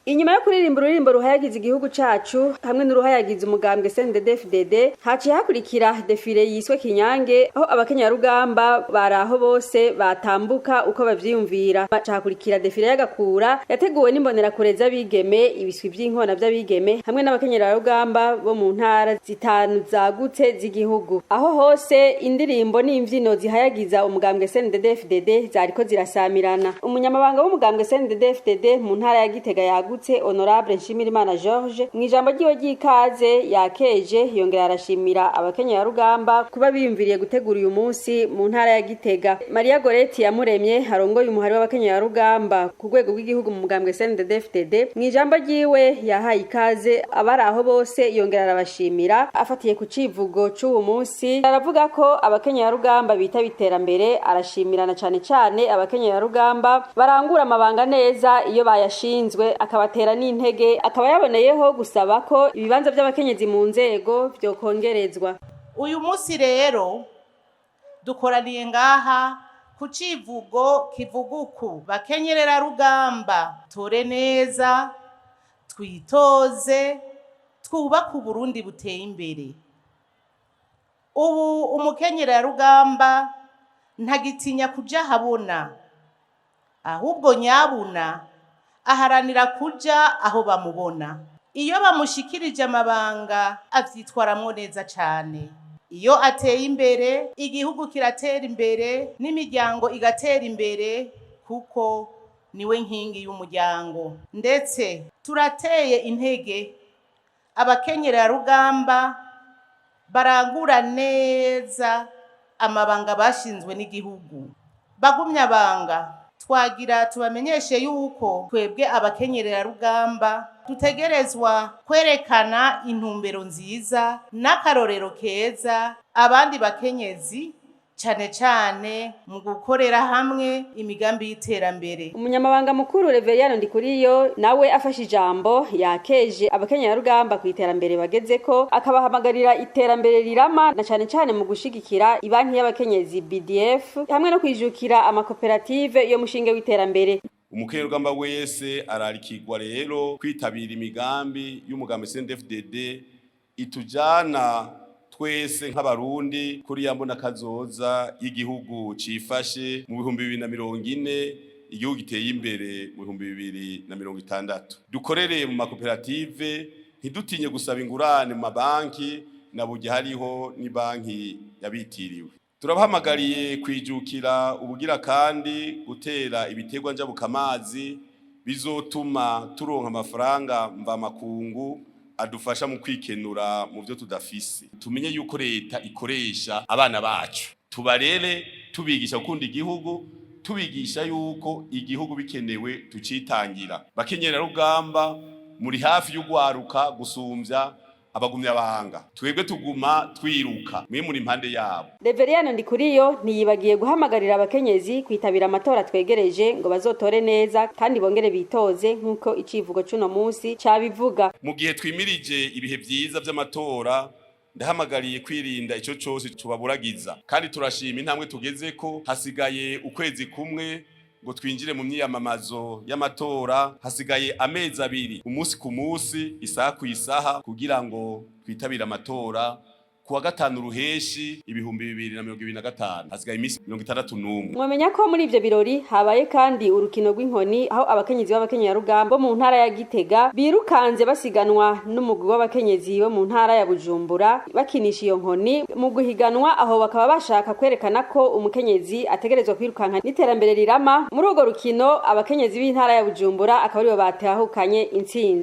Inyuma yo kuririmba ururirimbo ruhayagiza igihugu cacu hamwe n'uruhayagiza umugambwe CNDD-FDD, haciye hakurikira défilé yiswe Kinyange, aho abakenyarugamba baraho bose batambuka uko bavyiyumvira. Haca hakurikira défilé y'agakura yateguwe n'imbonerakure z'abigeme, ibiswi vy'inkona vy'abigeme hamwe n'abakenyerarugamba bo mu ntara zitanu zagutse z'igihugu. Aho hose indirimbo n'imvyino zihayagiza umugambwe CNDD-FDD zariko zirasamirana. Umunyamabanga w'umugambwe CNDD-FDD mu ntara ya Gitega yagutse, Honorable Nshimirimana George, mw'ijambo ryiwe ry'ikaze yakeje, yongera arashimira abakenyerarugamba kuba biyumviriye gutegura uyu munsi mu ntara ya Gitega. Maria Goretti Yamuremye, arongoye umuhari w'abakenyerarugamba ku rwego rw'igihugu mu mugambwe CNDD-FDD, mw'ijambo ryiwe yahaye ikaze abari aho bose, yongera arabashimira afatiye ku civugo c'uwu munsi. Aravuga ko abakenyerarugamba bitaba iterambere, arashimirana cane cane abakenyerarugamba barangura amabanga neza iyo bayashinzwe, akabatera n'intege, akaba yaboneyeho gusaba ko ibibanza vy'abakenyezi mu nzego vyokongerezwa. Uyu munsi rero dukoraniye ngaha ku civugo kivuga uku: "Bakenyerera rugamba, tore neza, twitoze, twubake Uburundi buteye imbere." Ubu umukenyerarugamba ntagitinya kuja ahabona, ahubwo nyabuna aharanira kuja aho bamubona. Iyo bamushikirije amabanga avyitwaramwo neza cane. Iyo ateye imbere, igihugu kiratera imbere n'imiryango igatera imbere, kuko niwe nkingi y'umuryango. Ndetse turateye intege abakenyerarugamba barangura neza amabanga bashinzwe n'igihugu. Bagumyabanga, twagira tubamenyeshe yuko twebwe abakenyerarugamba dutegerezwa kwerekana intumbero nziza n'akarorero keza abandi bakenyezi, cane cane mu gukorera hamwe imigambi y'iterambere. Umunyamabanga mukuru Reveriyano Ndikuriyo nawe afashe ijambo, yakeje abakenyerarugamba ku iterambere bagezeko, akabahamagarira iterambere rirama, na cane cane mu gushigikira ibanki y'abakenyezi BDF hamwe no kwijukira amakoperative yo mushinge w'iterambere. Umukenyerarugamba wese ararikirwa rero kwitabira imigambi y'umugambi CNDD-FDD itujana twese nk'abarundi kuri ya mbona kazoza y'igihugu cifashe mu 2040, igihugu giteye imbere mu 2060. Dukorere mu makoperative, ntidutinye gusaba ingurane mu mabanki, na burya hariho ni banki yabitiriwe. Turabahamagariye kwijukira ubugira kandi gutera ibiterwa njabukamazi bizotuma turonka amafaranga mvamakungu adufasha mu kwikenura mu byo tudafise. Tumenye yuko leta ikoresha abana bacu, tubarere tubigisha gukunda igihugu, tubigisha yuko igihugu bikenewe tucitangira. Bakenyera rugamba, muri hafi y'ugwaruka gusumvya abagumyabanga. Twebwe tuguma twiruka, mwe muri impande yabo. Reveriyano Ndikuriyo ntiyibagiye guhamagarira abakenyezi kwitabira amatora twegereje ngo bazotore neza kandi bongere bitoze nk'uko icivugo c'uno munsi cabivuga. Mu gihe twimirije ibihe vyiza vy'amatora, ndahamagariye kwirinda ico cose tubaburagiza, kandi turashima intambwe tugezeko. Hasigaye ukwezi kumwe ngo twinjire mu myiyamamazo y'amatora, hasigaye amezi 2, umunsi ku munsi, isaha ku isaha, kugira ngo twitabire amatora kuwa gatanu ruheshi 2025. Hasigaye iminsi 61. Mwamenya ko muri ivyo birori habaye kandi urukino rw'inkoni, aho abakenyezi b'abakenyerarugamba bo mu ntara ya Gitega birukanze basiganwa n'umugwi w'abakenyezi bo mu ntara ya Bujumbura bakinisha iyo nkoni mu guhiganwa. Aho bakaba bashaka kwerekana ko umukenyezi ategerezwa kwirukanka n'iterambere rirama. Muri urwo rukino abakenyezi b'intara ya Bujumbura akaba aribo batahukanye intsinzi.